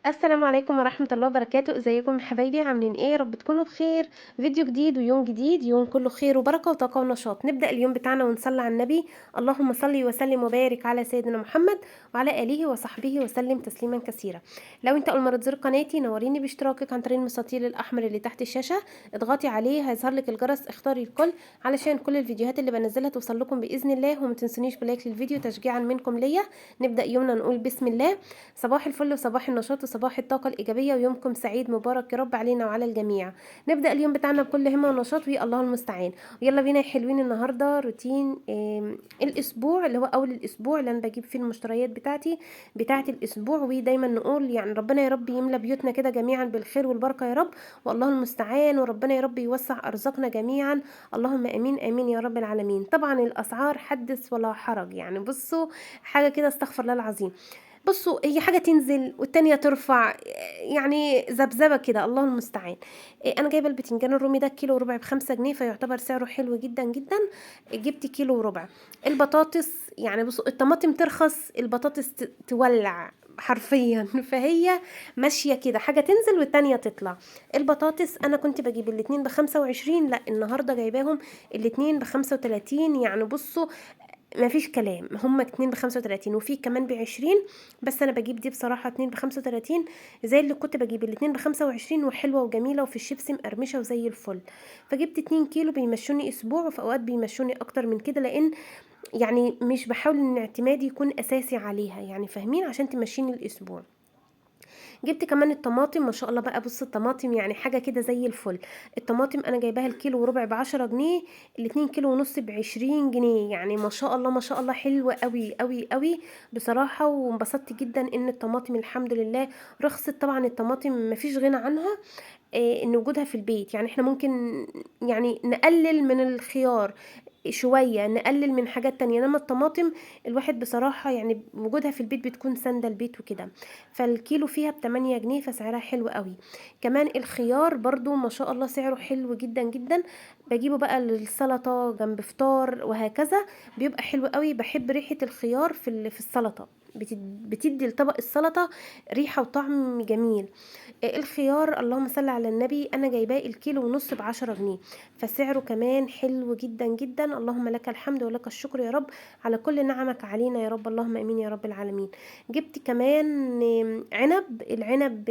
السلام عليكم ورحمة الله وبركاته. ازيكم يا حبايبي؟ عاملين ايه؟ يا رب تكونوا بخير. فيديو جديد ويوم جديد، يوم كله خير وبركة وطاقة ونشاط. نبدأ اليوم بتاعنا ونصلي على النبي. اللهم صل وسلم وبارك على سيدنا محمد وعلى آله وصحبه وسلم تسليما كثيرا. لو انت اول مرة تزور قناتي نوريني باشتراكك عن طريق المستطيل الاحمر اللي تحت الشاشة، اضغطي عليه هيظهر لك الجرس، اختاري الكل علشان كل الفيديوهات اللي بنزلها توصل لكم باذن الله. وما تنسونيش ب like للفيديو تشجيعا منكم ليا. نبدأ يومنا نقول بسم الله. صباح الفل وصباح النشاط وصباح الطاقة الإيجابية، ويومكم سعيد مبارك يا رب علينا وعلى الجميع. نبدأ اليوم بتاعنا بكل همة ونشاط والله المستعان. ويلا بينا يا حلوين، النهاردة روتين الأسبوع اللي هو أول الأسبوع اللي أنا بجيب فيه المشتريات بتاعتي بتاعة الأسبوع. ودايما نقول يعني ربنا يا رب يملى بيوتنا كده جميعا بالخير والبركة يا رب، والله المستعان، وربنا يا رب يوسع أرزاقنا جميعا، اللهم آمين آمين يا رب العالمين. طبعا الأسعار حدث ولا حرج، يعني بصوا حاجة كده استغفر الله العظيم. بصوا هي حاجة تنزل والتانية ترفع، يعني ذبذبة كده، الله المستعان. أنا جايبة البتنجان الرومي ده كيلو وربع ب5 جنيه، فيعتبر سعره حلو جدا جدا. جبت كيلو وربع. البطاطس يعني بصوا الطماطم ترخص، البطاطس تولع حرفيا، فهي ماشية كده، حاجة تنزل والتانية تطلع. البطاطس أنا كنت بجيب الاتنين ب25، لا النهاردة جايباهم الاتنين ب35. يعني بصوا ما فيش كلام، هما 2 ب35 وفي كمان ب20، بس انا بجيب دي بصراحة 2 ب35 زي اللي كنت بجيب الاتنين ب25، وحلوه وجميلة وفي الشيبسي مقرمشه وزي الفل. فجبت 2 كيلو بيمشوني اسبوع، وفي اوقات بيمشوني اكتر من كده، لان يعني مش بحاول ان اعتمادي يكون اساسي عليها، يعني فاهمين، عشان تمشيني الاسبوع. جبت كمان الطماطم ما شاء الله بقى، بص الطماطم يعني حاجة كده زي الفل. الطماطم انا جايباها الكيلو وربع ب10 جنيه، الاتنين كيلو ونص ب20 جنيه، يعني ما شاء الله ما شاء الله حلوة قوي قوي قوي بصراحة. وانبسطت جدا ان الطماطم الحمد لله رخصت. طبعا الطماطم ما فيش غنى عنها، ان وجودها في البيت، يعني احنا ممكن يعني نقلل من الخيار شوية، نقلل من حاجات تانية، انما الطماطم الواحد بصراحة يعني وجودها في البيت بتكون ساندة البيت وكده. فالكيلو فيها ب8 جنيه، فسعرها حلو قوي. كمان الخيار برضو ما شاء الله سعره حلو جدا جدا، بجيبه بقى للسلطة جنب فطار وهكذا، بيبقى حلو قوي. بحب ريحة الخيار في السلطة، بتدي لطبق السلطة ريحة وطعم جميل. الخيار اللهم صل على النبي انا جايباه الكيلو ونص ب10 جنيه، فسعره كمان حلو جدا جدا. اللهم لك الحمد ولك الشكر يا رب على كل نعمك علينا يا رب، اللهم امين يا رب العالمين. جبت كمان عنب، العنب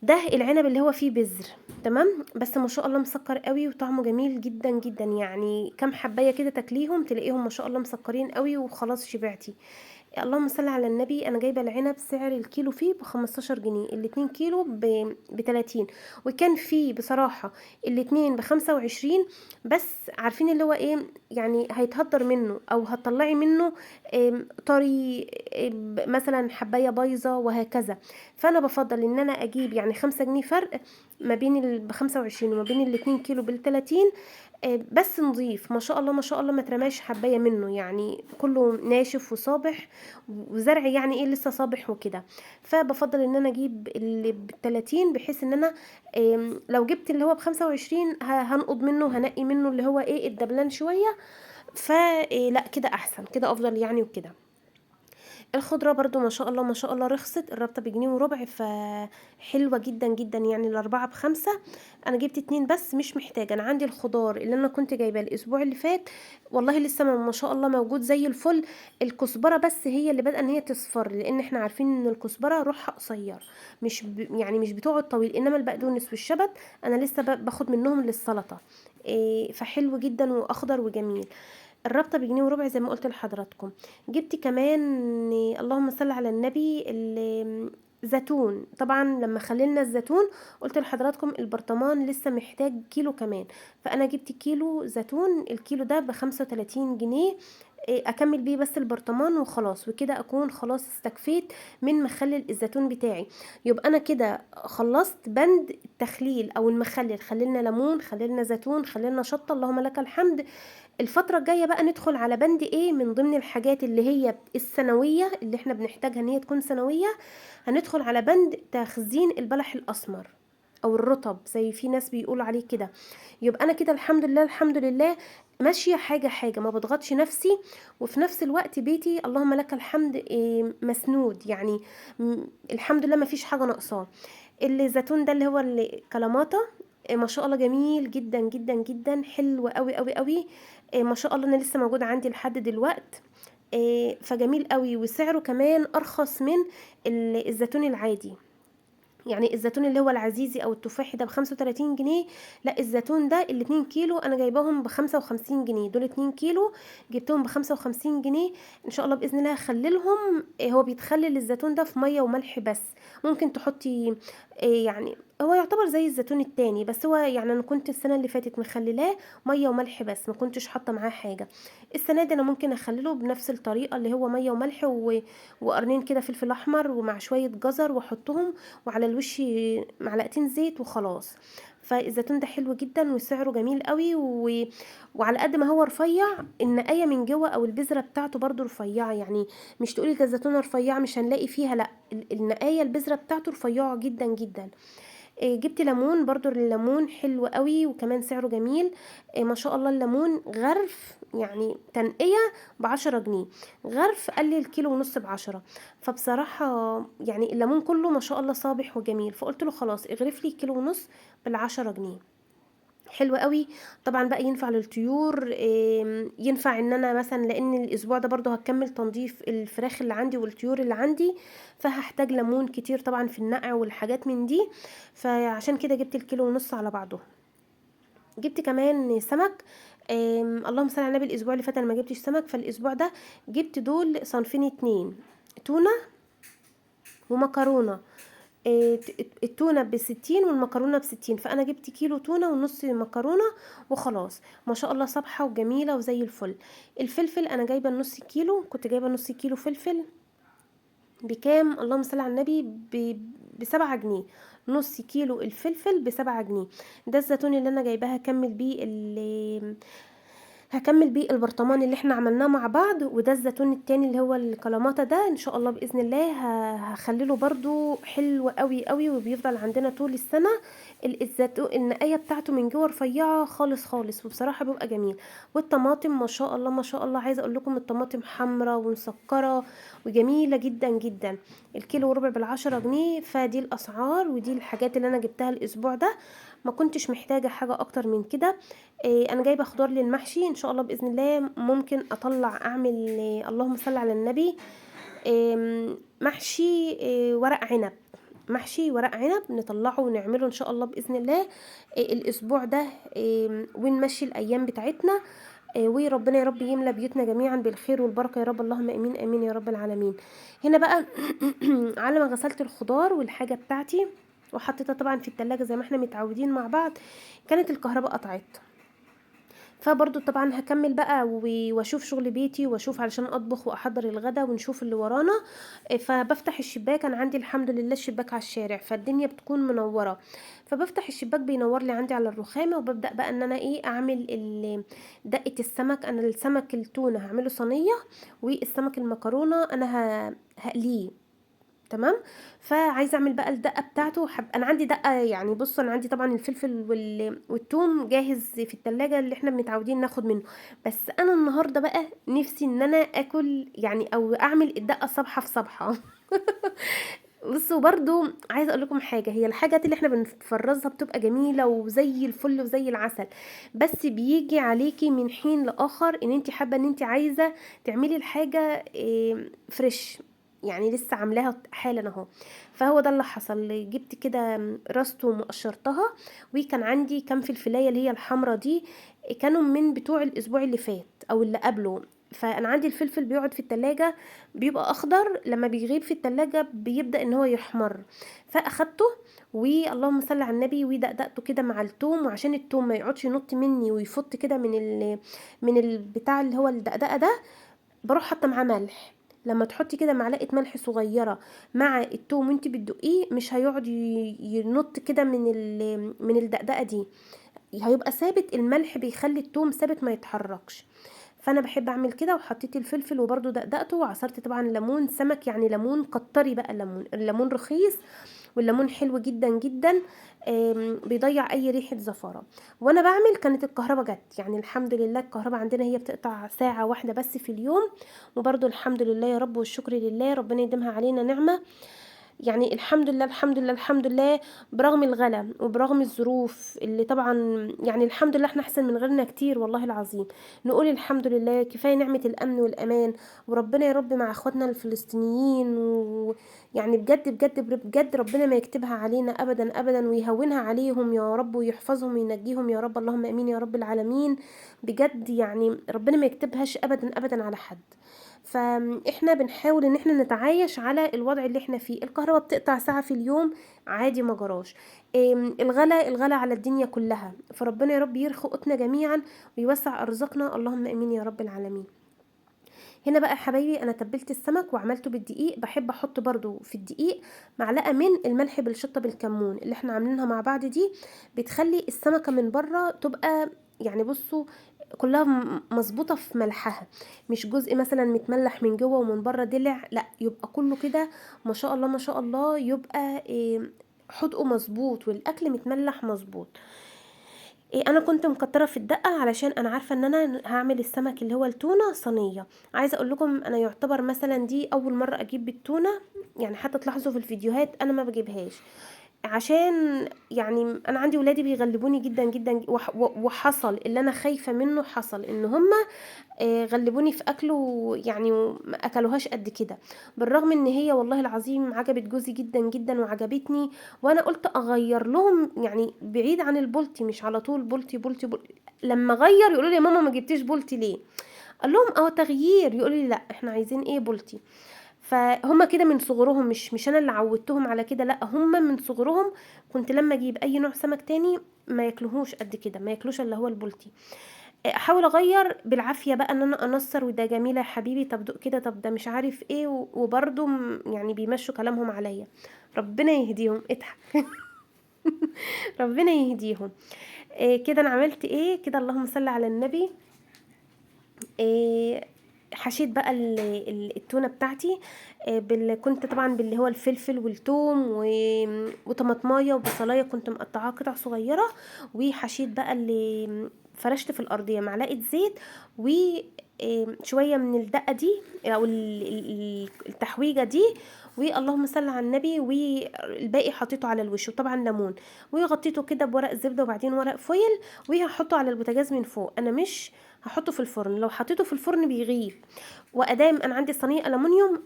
ده العنب اللي هو فيه بذر، تمام، بس ما شاء الله مسكر قوي وطعمه جميل جدا جدا. يعني كام حبايه كده تاكليهم تلاقيهم ما شاء الله مسكرين قوي وخلاص شبعتي. اللهم صل على النبي. انا جايبه العنب سعر الكيلو فيه ب15 جنيه، الاتنين كيلو ب30، وكان فيه بصراحة الاتنين ب25، بس عارفين اللي هو ايه، يعني هيتهدر منه او هتطلعي منه طري، مثلا حبايه بايظة وهكذا. فانا بفضل ان انا اجيب يعني 5 جنيه فرق، ما بين ب25 وما بين ال2 كيلو بال30، بس نضيف ما شاء الله ما شاء الله، ما ترماش حبايه منه، يعني كله ناشف وصابح وزرع، يعني ايه لسه صابح وكده. فبفضل ان انا اجيب اللي ب30، بحيث ان انا لو جبت اللي هو ب25 هنقض منه، هنقي منه اللي هو ايه الدبلان شوية، فلا كده احسن، كده افضل يعني وكده. الخضرة برضو ما شاء الله ما شاء الله رخصت، الرابطة بجنيه وربع، فحلوه جدا جدا يعني. ال4 ب5، انا جبت 2 بس، مش محتاجه، انا عندي الخضار اللي انا كنت جايباه الاسبوع اللي فات والله لسه ما شاء الله موجود زي الفل. الكزبره بس هي اللي بدأ ان هي تصفر، لان احنا عارفين ان الكزبره روحها قصير، مش يعني مش بتقعد طويل، انما البقدونس والشبت انا لسه باخد منهم للسلطة، فحلو جدا واخضر وجميل. الرابطة بجنيه وربع زي ما قلت لحضراتكم. جبت كمان اللهم صل على النبي الزيتون، طبعا لما خللنا الزيتون قلت لحضراتكم البرطمان لسه محتاج كيلو كمان، فانا جبت كيلو زيتون، الكيلو ده ب35 جنيه، اكمل بيه بس البرطمان وخلاص، وكده اكون خلاص استكفيت من مخلل الزيتون بتاعي. يبقى انا كده خلصت بند التخليل او المخلل، خللنا ليمون، خللنا زيتون، خللنا شطه، اللهم لك الحمد. الفترة الجاية بقى ندخل على بند ايه من ضمن الحاجات اللي هي السنوية اللي احنا بنحتاجها ان هي تكون سنوية، هندخل على بند تخزين البلح الاسمر او الرطب زي في ناس بيقولوا عليه كده. يبقى انا كده الحمد لله الحمد لله ماشية حاجة حاجة، ما بضغطش نفسي، وفي نفس الوقت بيتي اللهم لك الحمد مسنود، يعني الحمد لله ما فيش حاجة ناقصاه. الزيتون ده اللي هو الكلاماتا ما شاء الله جميل جدا جدا جدا، حلو قوي قوي قوي، ما شاء الله انا لسه موجود عندي لحد دلوقت، فجميل قوي، وسعره كمان ارخص من الزيتون العادي. يعني الزيتون اللي هو العزيزي او التفاحي ده ب35 جنيه، لا الزيتون ده ال2 كيلو انا جايباهم ب55 جنيه، دول 2 كيلو جبتهم ب55 جنيه. ان شاء الله باذن الله هخللهم، هو بيتخلل الزيتون ده في مية وملح بس، ممكن تحطي يعني هو يعتبر زي الزيتون التاني، بس هو يعني انا كنت السنة اللي فاتت مخللاه مية وملح بس، ما كنتش حاطه معاه حاجة. السنة دي انا ممكن اخلله بنفس الطريقة اللي هو مية وملح وقرنين كده فلفل احمر ومع شوية جزر، واحطهم وعلى الوش معلقتين زيت وخلاص. فالزيتون ده حلو جدا وسعره جميل قوي، وعلى قد ما هو رفيع النقايه من جوه او البذرة بتاعته برده رفيعة، يعني مش تقولي ده الزيتونه رفيعة مش هنلاقي فيها، لا النقايه البذرة بتاعته رفيعة جدا جدا. جبت ليمون برضو، الليمون حلو قوي وكمان سعره جميل، ما شاء الله. الليمون غرف يعني تنقية ب10 جنيه، غرف قال لي الكيلو ونص ب10، فبصراحة يعني الليمون كله ما شاء الله صابح وجميل، فقلت له خلاص اغرف لي كيلو ونص بال10 جنيه، حلو قوي. طبعا بقى ينفع للطيور، ينفع ان انا مثلا لان الاسبوع ده برضو هكمل تنظيف الفراخ اللي عندي والطيور اللي عندي، فهحتاج ليمون كتير طبعا في النقع والحاجات من دي، فعشان كده جبت الكيلو ونص على بعضه. جبت كمان سمك، اللهم صل على النبي، الاسبوع اللي فات انا ما جبتش سمك، فالاسبوع ده جبت دول صنفين 2، تونه ومكرونه. التونه ب60 والمكرونه ب60، فانا جبت كيلو تونه ونص مكرونه وخلاص، ما شاء الله صبحة وجميلة وزي الفل. الفلفل انا جايبه النص كيلو، كنت جايبه نص كيلو فلفل بكام؟ اللهم صل على النبي، ب7 جنيه، نص كيلو الفلفل ب7 جنيه. ده الزيتون اللي انا جايباها هكمل بيه البرطمان اللي احنا عملناه مع بعض. وده الزيتون التاني اللي هو الكلاماتا ده ان شاء الله باذن الله هخلله برضو حلو قوي قوي، وبيفضل عندنا طول السنة. الزيتون النقايه بتاعته من جوه رفيعة خالص خالص، وبصراحة بيبقى جميل. والطماطم ما شاء الله ما شاء الله، عايزه اقول لكم الطماطم حمراء ومسكره وجميلة جدا جدا، الكيلو وربع بال10 جنيه. فدي الاسعار ودي الحاجات اللي انا جبتها الاسبوع ده، ما كنتش محتاجه حاجة اكتر من كده. انا جايبه خضار للمحشي ان شاء الله باذن الله، ممكن اطلع اعمل اللهم صل على النبي، محشي ورق عنب، محشي ورق عنب نطلعه ونعمله ان شاء الله باذن الله الاسبوع ده، ونمشي الايام بتاعتنا، وربنا يا رب يملى بيوتنا جميعا بالخير والبركة يا رب، اللهم امين امين يا رب العالمين. هنا بقى على ما غسلت الخضار والحاجة بتاعتي وحطيتها طبعا في التلاجة زي ما احنا متعودين مع بعض، كانت الكهرباء قطعت، فبرضو طبعا هكمل بقى واشوف شغل بيتي واشوف علشان اطبخ واحضر الغدا ونشوف اللي ورانا. فبفتح الشباك، انا عندي الحمد لله الشباك على الشارع، فالدنيا بتكون منورة، فبفتح الشباك بينور لي عندي على الرخامه، وببدا بقى ان انا ايه اعمل دقه السمك. انا السمك التونه هعمله صينية، والسمك المكرونه انا هقليه، تمام. فعايزه اعمل بقى الدقة بتاعته. انا عندي دقه، يعني بصوا انا عندي طبعا الفلفل والثوم جاهز في التلاجة اللي احنا متعودين ناخد منه، بس انا النهارده بقى نفسي ان انا اكل يعني او اعمل الدقة صبحة في صبحة. بصوا برضو عايزه اقول لكم حاجة، هي الحاجات اللي احنا بنفرزها بتبقى جميلة وزي الفل وزي العسل، بس بيجي عليكي من حين لاخر ان انت حابة ان انت عايزه تعملي الحاجة fresh، يعني لسه عاملاها حالا اهو. فهو ده اللي حصل، جبت كده راسته ومقشرتها، وكان عندي كام فلفلايه اللي هي الحمرا دي، كانوا من بتوع الاسبوع اللي فات او اللي قبله. فانا عندي الفلفل بيقعد في التلاجة بيبقى اخضر، لما بيغيب في التلاجة بيبدأ ان هو يحمر، فاخدته واللهم صل على النبي ودقدقته كده مع التوم، وعشان التوم ما يقعدش ينط مني ويفط كده من البتاع اللي هو الدقدقه ده، بروح حاطه معاه ملح. لما تحطي كده معلقه ملح صغيرة مع التوم وانت بتدقيه مش هيقعد ينط كده من الدقدقه دي، هيبقى ثابت. الملح بيخلي التوم ثابت ما يتحركش، فانا بحب اعمل كده. وحطيت الفلفل وبرده دقدقته، وعصرت طبعا ليمون سمك، يعني ليمون كتري بقى، الليمون، الليمون رخيص والليمون حلو جدا جدا، بيضيع اي ريحه زفاره. وانا بعمل كانت الكهرباء جت، يعني الحمد لله الكهرباء عندنا هي بتقطع ساعة واحدة بس في اليوم، وبرده الحمد لله يا رب والشكر لله، ربنا يديمها علينا نعمه. يعني الحمد لله الحمد لله الحمد لله، برغم الغلا وبرغم الظروف اللي طبعا يعني الحمد لله احنا احسن من غيرنا كتير والله العظيم، نقول الحمد لله، كفاية نعمه الامن والامان، وربنا يا رب مع اخواتنا الفلسطينيين، ويعني بجد بجد بجد ربنا ما يكتبها علينا ابدا ابدا، ويهونها عليهم يا رب، ويحفظهم وينجيهم يا رب، اللهم امين يا رب العالمين. بجد يعني ربنا ما يكتبهاش ابدا ابدا على حد. فاحنا بنحاول ان احنا نتعايش على الوضع اللي احنا فيه. الكهرباء بتقطع ساعة في اليوم عادي ما جراش، الغلا الغلا على الدنيا كلها، فربنا يا رب يرخي قوتنا جميعا ويوسع ارزاقنا، اللهم امين يا رب العالمين. هنا بقى يا حبايبي انا تبلت السمك وعملته بالدقيق. بحب احط برضو في الدقيق معلقه من الملح بالشطه بالكمون اللي احنا عاملينها مع بعض دي، بتخلي السمكة من بره تبقى يعني بصوا كلها مظبوطة في ملحها، مش جزء مثلا متملح من جوه ومن بره دلع، لا يبقى كله كده ما شاء الله ما شاء الله، يبقى حدقه مظبوط والاكل متملح مظبوط. انا كنت مكتره في الدقة علشان انا عارفه ان انا هعمل السمك اللي هو التونه صينية. عايزه اقول لكم انا يعتبر مثلا دي اول مرة اجيب بالتونه، يعني حتى تلاحظوا في الفيديوهات انا ما بجيبهاش، عشان يعني انا عندي ولادي بيغلبوني جدا جدا، وحصل اللي انا خايفة منه، حصل ان هما غلبوني في اكله، يعني ما اكلوهاش قد كده، بالرغم ان هي والله العظيم عجبت جوزي جدا جدا وعجبتني، وانا قلت اغير لهم يعني بعيد عن البولتي، مش على طول بولتي بولتي بولتي. لما غير يقولوا لي يا ماما ما جبتيش بولتي ليه؟ قال لهم اه تغيير، يقولوا لي لا احنا عايزين ايه بولتي. فهم كده من صغرهم، مش انا اللي عودتهم على كده، لا هم من صغرهم كنت لما اجيب اي نوع سمك تاني ما ياكلوهوش قد كده، ما ياكلوش الا هو البولتي. احاول اغير بالعافية بقى ان انا انصر، وده جميلة يا حبيبي، طب دوق كده، طب ده مش عارف ايه، وبرده يعني بيمشوا كلامهم عليا، ربنا يهديهم. اضحك ربنا يهديهم. كده انا عملت ايه كده، اللهم صل على النبي. حشيت بقى التونه بتاعتي، كنت طبعا باللي هو الفلفل والثوم وطماطمايه وبصلايه كنت مقطعاها قطع صغيرة، وحشيت بقى اللي فرشت في الارضية معلقه زيت وشوية من الدقة دي او التحويجه دي، واللهم صل على النبي، والباقي حطيته على الوش، وطبعا ليمون، وغطيته كده بورق زبدة وبعدين ورق فويل، وهحطه على البوتاجاز من فوق. انا مش هحطه في الفرن، لو حطيته في الفرن بيغيب، وادام انا عندي صينية الومنيوم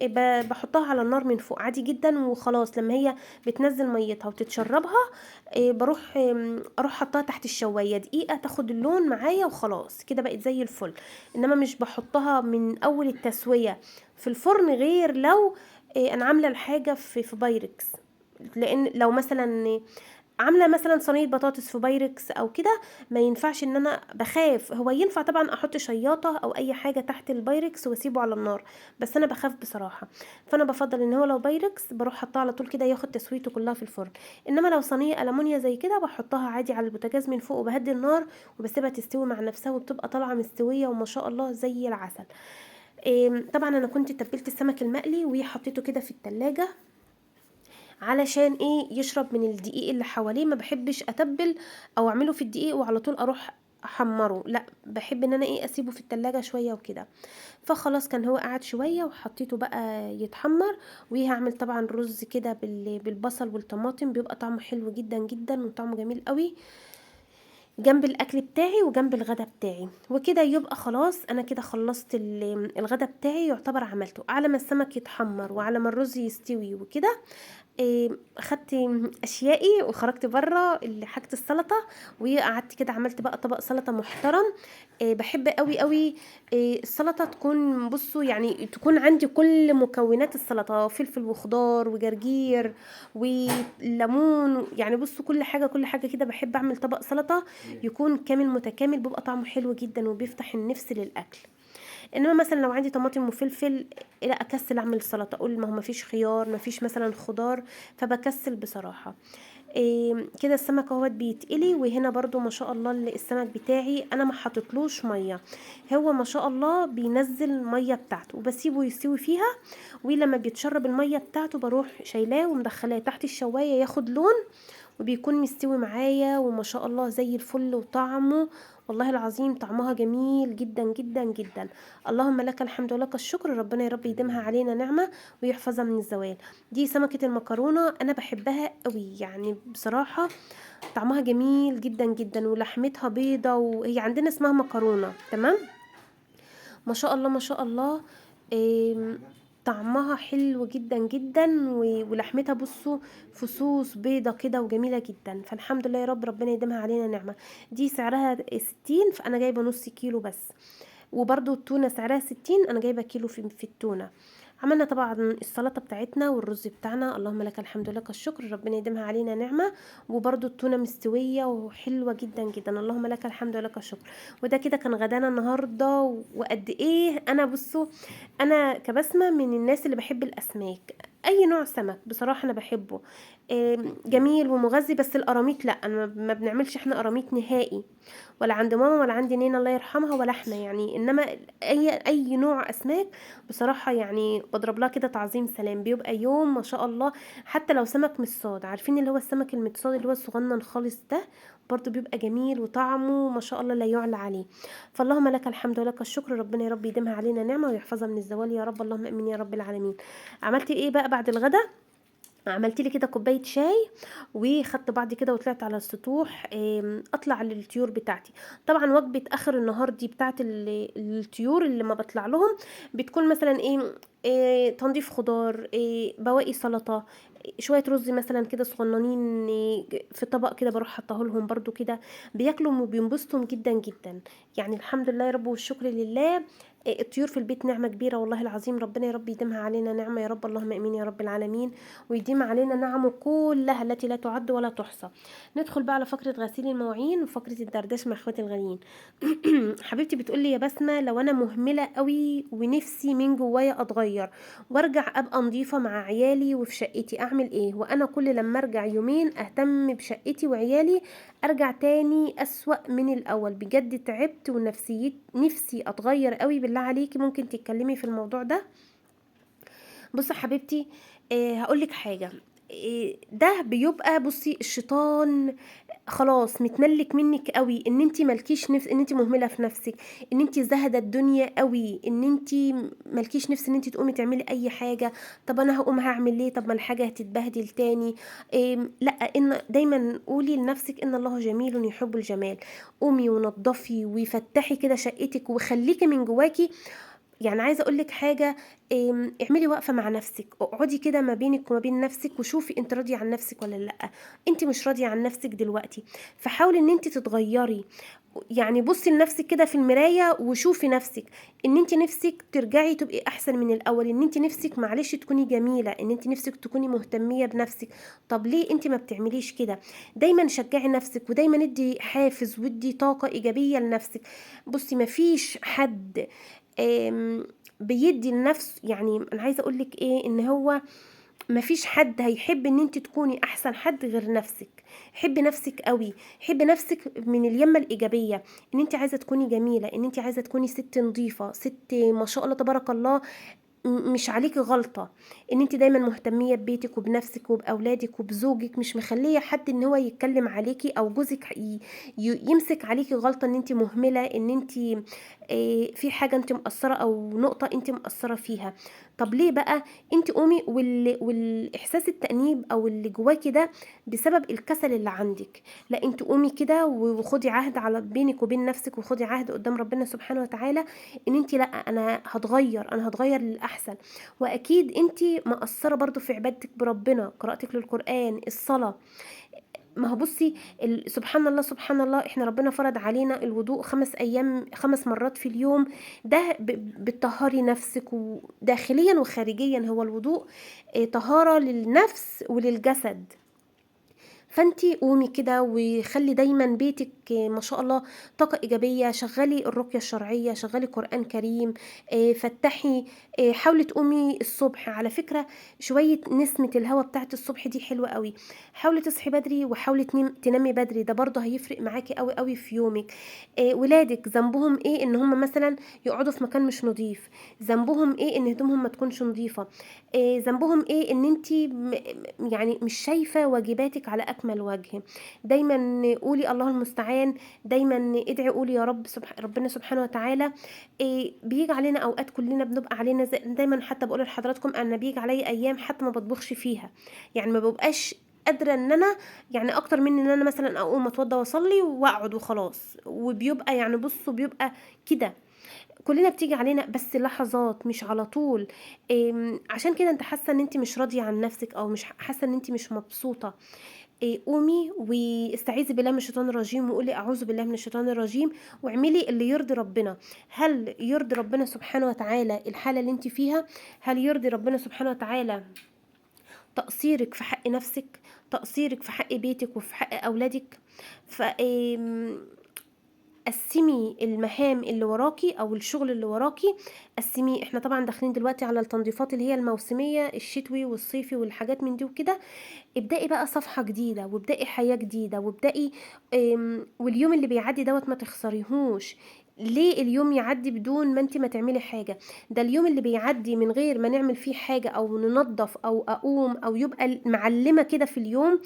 بحطها على النار من فوق عادي جدا وخلاص. لما هي بتنزل ميتها وتتشربها بروح اروح حطها تحت الشوايه دقيقة تاخد اللون معايا وخلاص كده بقت زي الفل. انما مش بحطها من اول التسوية في الفرن غير لو انا عامله الحاجة في بايركس، لان لو مثلا عامله مثلا صينية بطاطس في بايركس او كده، ما ينفعش ان انا بخاف. هو ينفع طبعا احط شياطه او اي حاجة تحت البايركس واسيبه على النار، بس انا بخاف بصراحة. فانا بفضل ان هو لو بايركس بروح حطاه على طول كده ياخد تسويته كلها في الفرن. انما لو صينية المونيا زي كده بحطها عادي على البوتاجاز من فوق وبهدي النار وبسيبها تستوي مع نفسها، وبتبقى طالعه مستوية وما شاء الله زي العسل. طبعا انا كنت تبلت السمك المقلي وحطيته كده في التلاجة علشان ايه يشرب من الدقيق اللي حواليه. ما بحبش اتبل او اعمله في الدقيق وعلى طول اروح احمره، لا بحب ان انا ايه اسيبه في التلاجة شوية وكده. فخلاص كان هو قعد شوية وحطيته بقى يتحمر. وهعمل طبعا رز كده بالبصل والطماطم، بيبقى طعمه حلو جدا جدا وطعمه جميل قوي جنب الاكل بتاعي وجنب الغدا بتاعي وكده. يبقى خلاص انا كده خلصت الغدا بتاعي يعتبر عملته، على ما السمك يتحمر وعلى ما الرز يستوي وكده. خدت اشيائي وخرجت بره حاجة السلطة، وقعدت كده عملت بقى طبق سلطة محترم. بحب قوي قوي السلطة تكون، بصوا يعني تكون عندي كل مكونات السلطة، فلفل وخضار وجرجير وليمون، يعني بصوا كل حاجة كل حاجة كده. بحب اعمل طبق سلطة يكون كامل متكامل، بيبقى طعمه حلو جدا وبيفتح النفس للاكل. انما مثلا لو عندي طماطم وفلفل لا اكسل اعمل سلطة، اقول ما هو مفيش خيار مفيش مثلا خضار، فبكسل بصراحة. كده السمك اهوت بيتقلي. وهنا برضو ما شاء الله السمك بتاعي انا ما حطيتلوش مية، هو ما شاء الله بينزل المية بتاعته وبسيبه يستوي فيها. ولما بيتشرب المية بتاعته بروح شايلاه ومدخلاه تحت الشوايه ياخد لون، وبيكون مستوي معايا وما شاء الله زي الفل. وطعمه والله العظيم طعمها جميل جدا جدا جدا. اللهم لك الحمد ولك الشكر، ربنا يا رب يديمها علينا نعمة ويحفظها من الزوال. دي سمكة المكرونة انا بحبها قوي، يعني بصراحة طعمها جميل جدا جدا ولحمتها بيضة، وهي عندنا اسمها مكرونة. تمام، ما شاء الله ما شاء الله، طعمها حلو جدا جدا ولحمتها بصوا فصوص بيضة كده وجميلة جدا. فالحمد لله يا رب، ربنا يديمها علينا نعمة. دي سعرها 60، فأنا جايبة نص كيلو بس. وبرضو التونة سعرها 60، أنا جايبة كيلو في التونة. عملنا طبعا السلطة بتاعتنا والرز بتاعنا، اللهم لك الحمد ولك الشكر، ربنا يديمها علينا نعمة. وبرضو التونة مستوية وحلوة جدا جدا، اللهم لك الحمد ولك الشكر. وده كده كان غدانا النهاردة. وقد ايه انا بصوا، انا كبسمة من الناس اللي بحب الاسماك، اي نوع سمك بصراحة انا بحبه، جميل ومغذي. بس القراميط لا، انا ما بنعملش احنا قراميط نهائي، ولا عند ماما ولا عند نينا الله يرحمها ولا احنا يعني. انما اي نوع اسماك بصراحة يعني بضرب لها كده تعظيم سلام، بيبقى يوم ما شاء الله. حتى لو سمك متصاد، عارفين اللي هو السمك المتصاد اللي هو الصغنن خالص ده، برضو بيبقى جميل وطعمه ما شاء الله لا يعلى عليه. فاللهم لك الحمد ولك الشكر، ربنا يا رب يديمها علينا نعمه ويحفظها من الزوال يا رب، اللهم امين يا رب العالمين. عملت ايه بقى بعد الغدا؟ عملت لي كده كوباية شاي وخدت بعضي كده وطلعت على السطوح، اطلع للطيور بتاعتي. طبعا وجبة اخر النهار دي بتاعت الطيور اللي ما بطلع لهم بتكون مثلا ايه، تنظيف خضار، بواقي سلطة، شوية رز مثلا كده صغننين، في طبق كده بروح حطاه لهم برضو كده، بياكلوا وبينبسطوا جدا جدا. يعني الحمد لله يا رب والشكر لله. الطيور في البيت نعمة كبيرة والله العظيم، ربنا يا رب يديمها علينا نعمة يا رب، اللهم امين يا رب العالمين، ويديم علينا نعمه كلها التي لا تعد ولا تحصى. ندخل بقى على فقرة غسيل المواعين وفقرة الدردشة مع اخواتي الغاليين. حبيبتي بتقولي يا بسمة، لو انا مهملة قوي ونفسي من جوايا اتغير وارجع ابقى نظيفة مع عيالي وفي شقتي، اعمل ايه؟ وانا كل لما ارجع يومين اهتم بشقتي وعيالي ارجع تاني اسوأ من الاول، بجد تعبت ونفسيتي نفسي اتغير قوي، بالله عليكي ممكن تتكلمي في الموضوع ده؟ بصي حبيبتي، هقولك حاجة، ده بيبقى بصي الشيطان خلاص متملك منك قوي، ان انتي مالكيش نفس، ان انتي مهملة في نفسك، ان انتي زاهده الدنيا قوي، ان انتي مالكيش نفس ان انتي تقومي تعملي اي حاجة. طب انا هقوم هعمل ليه؟ طب ما الحاجة هتتبهدل تاني. لا، ان دايما قولي لنفسك ان الله جميل يحب الجمال. قومي ونضفي وفتحي كده شقتك وخليكي من جواكي، يعني عايزة أقول لِك حاجة، اعملي وقفة مع نفسِك، اقعدي كده ما بينِك وما بين نفسِك وشوفي أنتِ راضية عن نفسِك والّا لأ. أنتِ مش راضية عن نفسِك دلوقتي، فحاولي إن أنتِ تتغيري. بصي لنفسِك كده في المراية وشوفي نفسِك إن أنتِ نفسِك ترجعي تبقي أحسن من الأول، إن أنتِ نفسِك معلش تكوني جميلة، إن أنتِ نفسِك تكوني مهتمية بنفسِك. طب ليه أنتِ ما بتعمليش كده؟ دايماً شجعي نفسِك ودايماً ادي حافز وادي طاقة إيجابية لنفسِك. بصي مفيش حد، بيدي لنفسه، أنا عايزة أقول لك إيه، إن هو مفيش حد هيحب إن أنت تكوني أحسن حد غير نفسك. حبي نفسك قوي، حبي نفسك من اليمة الإيجابية، إن أنت عايزة تكوني جميلة، إن أنت عايزة تكوني ست نظيفة، ست ما شاء الله تبارك الله، مش عليكي غلطة، إن أنت دايما مهتمية ببيتك وبنفسك وبأولادك وبزوجك، مش مخلية حد إن هو يتكلم عليكي أو جوزك يمسك عليكي غلطة إن أنت مهملة، إن أنت، في حاجة أنت مقصرة أو نقطة أنت مقصرة فيها. طب ليه بقى أنت قومي والإحساس التأنيب أو اللي جواكي ده بسبب الكسل اللي عندك؟ لا، أنت قومي كده وخدي عهد على بينك وبين نفسك، وخدي عهد قدام ربنا سبحانه وتعالى إن أنت لا، أنا هتغير، أنا هتغير للأحسن. وأكيد أنت مقصرة برضو في عبادتك بربنا، قراءتك للقرآن، الصلاة. ما هو بصي، سبحان الله، سبحان الله، احنا ربنا فرض علينا الوضوء 5 أيام، 5 مرات في اليوم. ده بتطهري نفسك وداخليا وخارجيا. هو الوضوء، طهارة للنفس وللجسد. فانتي قومي كده وخلي دايما بيتك، ما شاء الله طاقة إيجابية، شغلي الرقية الشرعية، شغلي قرآن كريم، فتحي، حاولي تقومي الصبح. على فكرة شوية نسمة الهوا بتاعت الصبح دي حلوة قوي. حاولي تصحي بدري وحاولي تنامي بدري، ده برضه هيفرق معاكي قوي قوي في يومك. ولادك ذنبهم ايه ان هم مثلا يقعدوا في مكان مش نظيف؟ ذنبهم ايه ان هدومهم ما تكونش نظيفة؟ ذنبهم ايه ان انتي مش شايفة واجباتك على أكمل وجه؟ دايما قولي الله المستعان، دايما ادعي قولي يا رب ربنا سبحانه وتعالى. بيجي علينا اوقات كلنا بنبقى علينا دايما، حتى بقول لحضراتكم انا بيجي عليا ايام حتى ما بطبخش فيها، ما ببقاش قادرة ان انا اكتر من ان انا مثلا اقوم اتوضى واصلي واقعد وخلاص، وبيبقى بصوا بيبقى كده. كلنا بتيجي علينا بس لحظات، مش على طول. عشان كده انت حاسه ان انت مش راضيه عن نفسك او مش حاسه ان انت مش مبسوطه. قومي واستعيذي بالله من الشيطان الرجيم وقولي اعوذ بالله من الشيطان الرجيم، واعملي اللي يرضي ربنا. هل يرضي ربنا سبحانه وتعالى الحاله اللي انت فيها؟ هل يرضي ربنا سبحانه وتعالى تقصيرك في حق نفسك، تقصيرك في حق بيتك وفي حق اولادك؟ قسمي المهام اللي وراكي او الشغل اللي وراكي، قسميه. احنا طبعا داخلين دلوقتي على التنظيفات اللي هي الموسمية، الشتوي والصيفي والحاجات من دي وكده. ابدأي بقى صفحة جديدة، وابدأي حياة جديدة، وابدأي، واليوم اللي بيعدي دوت ما تخسريهوش. ليه اليوم يعدي بدون ما انت ما تعملي حاجة؟ ده اليوم اللي بيعدي من غير ما نعمل فيه حاجة او ننظف او اقوم او يبقى معلمة كده في اليوم،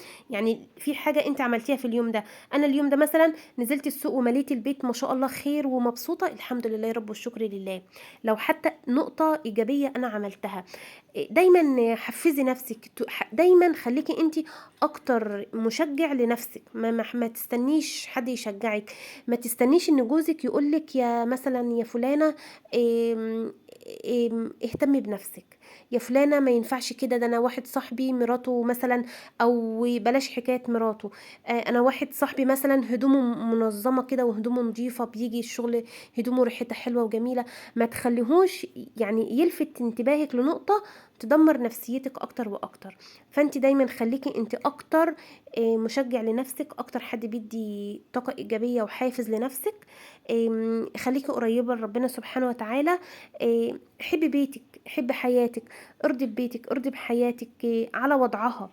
في حاجة انت عملتيها في اليوم ده. انا اليوم ده مثلا نزلت السوق ومليت البيت ما شاء الله خير ومبسوطة، الحمد لله يا رب والشكر لله. لو حتى نقطة ايجابية انا عملتها. دايما حفزي نفسك، دايما خليكي انت اكتر مشجع لنفسك، ما تستنيش حد يشجعك، ما تستنيش ان جوزك يقولك يا مثلا يا فلانة، اهتمي بنفسك، يا فلانة ما ينفعش كده، ده انا واحد صاحبي مراته مثلا، او بلاش حكاية مراته، انا واحد صاحبي مثلا هدومه منظمة كده وهدومه نظيفة، بيجي الشغل هدومه ريحتها حلوة وجميلة. ما تخليهوش يلفت انتباهك لنقطة تدمر نفسيتك اكتر واكتر. فانت دايما خليكي انت اكتر، مشجع لنفسك، اكتر حد بيدي طاقة ايجابية وحافز لنفسك. خليكي قريبة لربنا سبحانه وتعالى. حبي بيتك، حبي حياتك، ارضي ببيتك، ارضي بحياتك، على وضعها.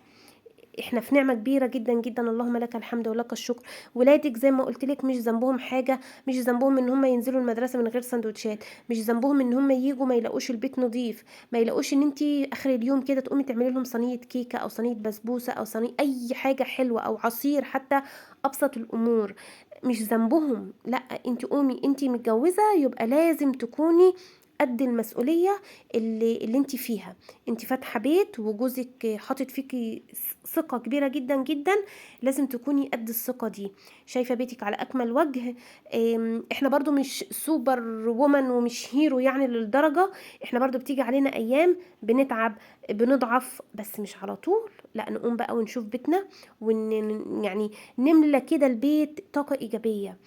احنا في نعمة كبيرة جدا جدا، اللهم لك الحمد ولك الشكر. ولادك زي ما قلت لك مش ذنبهم حاجة، مش ذنبهم ان هم ينزلوا المدرسة من غير سندوتشات، مش ذنبهم ان هم ييجوا ما يلاقوش البيت نظيف، ما يلاقوش ان انت اخر اليوم كده تقومي تعملي لهم صينية كيكة او صينية بسبوسة او صينية اي حاجة حلوة او عصير، حتى ابسط الامور مش ذنبهم. لا، انت قومي، انت متجوزة يبقى لازم تكوني قد المسؤولية اللي انت فيها. انت فاتحة بيت وجوزك حاطط فيكي ثقة كبيرة جدا جدا، لازم تكوني قد الثقة دي، شايفه بيتك على اكمل وجه. احنا برضو مش super woman ومش hero يعني للدرجة، احنا برضو بتيجي علينا ايام بنتعب بنضعف، بس مش على طول، لا نقوم بقى ونشوف بيتنا يعني نملى كده البيت طاقة ايجابية.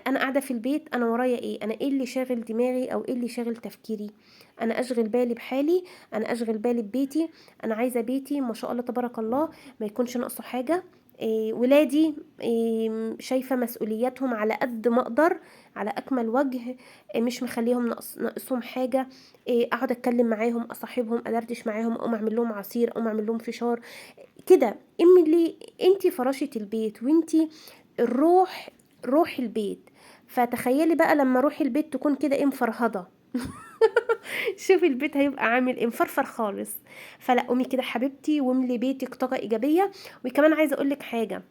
انا قاعدة في البيت، انا ورايا ايه؟ انا ايه اللي شاغل دماغي او ايه اللي شاغل تفكيري؟ انا اشغل بالي بحالي، انا اشغل بالي ببيتي، انا عايزه بيتي ما شاء الله تبارك الله ما يكونش ناقصه حاجة. ولادي شايفه مسؤولياتهم على قد ما اقدر على اكمل وجه، مش مخليهم ناقصهم حاجة. اقعد اتكلم معاهم، اصاحبهم، ادردش معاهم، اقوم اعمل لهم عصير، اقوم اعمل لهم فشار كده. املي انتي فراشة البيت وانتي الروح، روح البيت. فتخيلي بقى لما روح البيت تكون كده ايه، مفرهده شوفي البيت هيبقى عامل ايه، مفرفر خالص. فلا قومي كده حبيبتي واملي بيتك طاقة ايجابية. وكمان عايزه اقولك حاجة،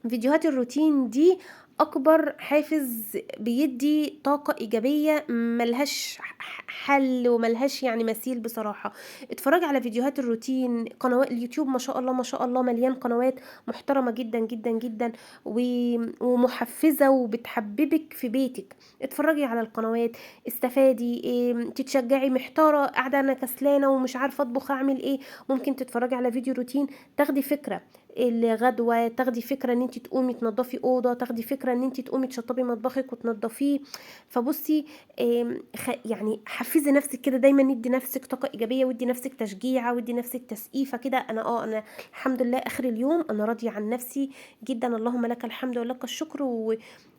فيديوهات الروتين دي اكبر حافز بيدي طاقة ايجابية ملهاش حل وملهاش يعني مثيل بصراحة. اتفرجي على فيديوهات الروتين، قنوات اليوتيوب ما شاء الله ما شاء الله مليان قنوات محترمه جدا جدا جدا ومحفزه وبتحببك في بيتك. اتفرجي على القنوات، استفادي، تتشجعي. محتارة قاعدة انا كسلانه ومش عارفه اطبخ اعمل ايه، ممكن تتفرجي على فيديو روتين تاخدي فكرة الغدوه، تاخدي فكرة ان انت تقومي تنظفي اوضة، تاخدي فكرة ان انت تقومي تشطبي مطبخك وتنظفيه. فبصي يعني حفزي نفسك كده دايما، ندي نفسك طاقة ايجابية ودي نفسك تشجيعه ودي نفسك تسقيفه كده. انا انا الحمد لله اخر اليوم انا راضية عن نفسي جدا، اللهم لك الحمد ولك الشكر،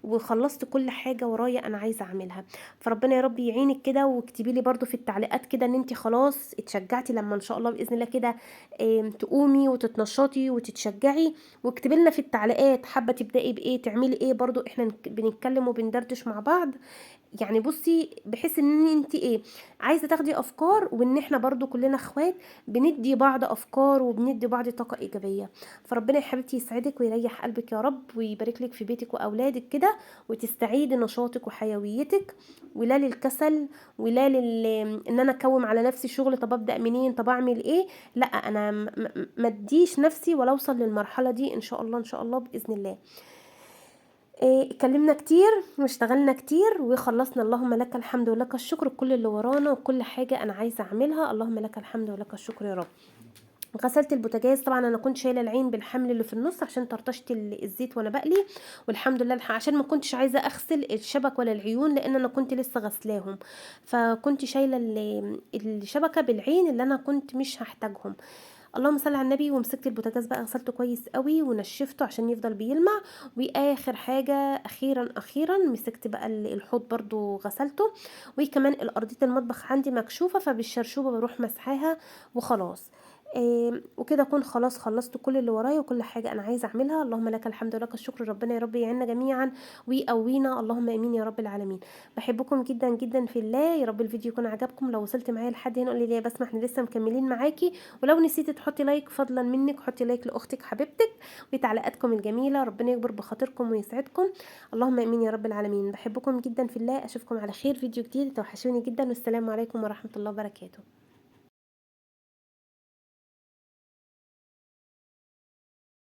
وخلصت كل حاجة ورايا انا عايزه اعملها. فربنا يا رب يعينك كده. واكتبي لي برده في التعليقات كده ان انت خلاص اتشجعتي لما ان شاء الله باذن الله كده تقومي وتتنشطي وتتشجعي. واكتبي لنا في التعليقات حابة تبداي بايه، تعملي ايه، برضو احنا بنتكلم وبندردش مع بعض. يعني بصي بحيث ان انت ايه عايزه تاخدي افكار، وان احنا برضو كلنا اخوات بندي بعض افكار وبندي بعض طاقة ايجابية. فربنا يا حبيبتي يسعدك ويريح قلبك يا رب، ويبارك لك في بيتك واولادك كده، وتستعيدي نشاطك وحيويتك، ولا للكسل ولا ان انا اكوم على نفسي شغل، طب ابدا منين، طب اعمل ايه. لا انا ما اديش نفسي ولا اوصل للمرحلة دي ان شاء الله، ان شاء الله باذن الله. اتكلمنا كتير واشتغلنا كتير وخلصنا، اللهم لك الحمد ولك الشكر، كل اللي ورانا وكل حاجة انا عايزه اعملها، اللهم لك الحمد ولك الشكر يا رب. غسلت البوتاجاز، طبعا انا كنت شايله العين بالحمل اللي في النص عشان طرطشت الزيت وانا بقلي، والحمد لله عشان ما كنتش عايزه اغسل الشبك ولا العيون لان انا كنت لسه غسلاهم، فكنت شايله الشبكة بالعين اللي انا كنت مش هحتاجهم. اللهم صل على النبي. ومسكت البوتاجاز بقى غسلته كويس قوي ونشفته عشان يفضل بيلمع. واخر حاجة اخيرا اخيرا مسكت بقى الحوض برضو غسلته، وكمان الارضية المطبخ عندي مكشوفة فبالشرشوبه بروح مسحاها وخلاص. وكده اكون خلاص خلصت كل اللي ورايا وكل حاجة انا عايزه اعملها. اللهم لك الحمد ولك الشكر، ربنا يا رب يعيننا جميعا ويقوينا، اللهم امين يا رب العالمين. بحبكم جدا جدا في الله، يا رب الفيديو يكون عجبكم. لو وصلت معايا لحد هنا قولي لي يا بسمه احنا لسه مكملين معاكي، ولو نسيتي تحطي like فضلا منك حطي like لاختك حبيبتك وتعليقاتكم الجميلة، ربنا يكبر بخاطركم ويسعدكم، اللهم امين يا رب العالمين. بحبكم جدا في الله، اشوفكم على خير فيديو جديد، توحشوني جدا، والسلام عليكم ورحمة الله وبركاته.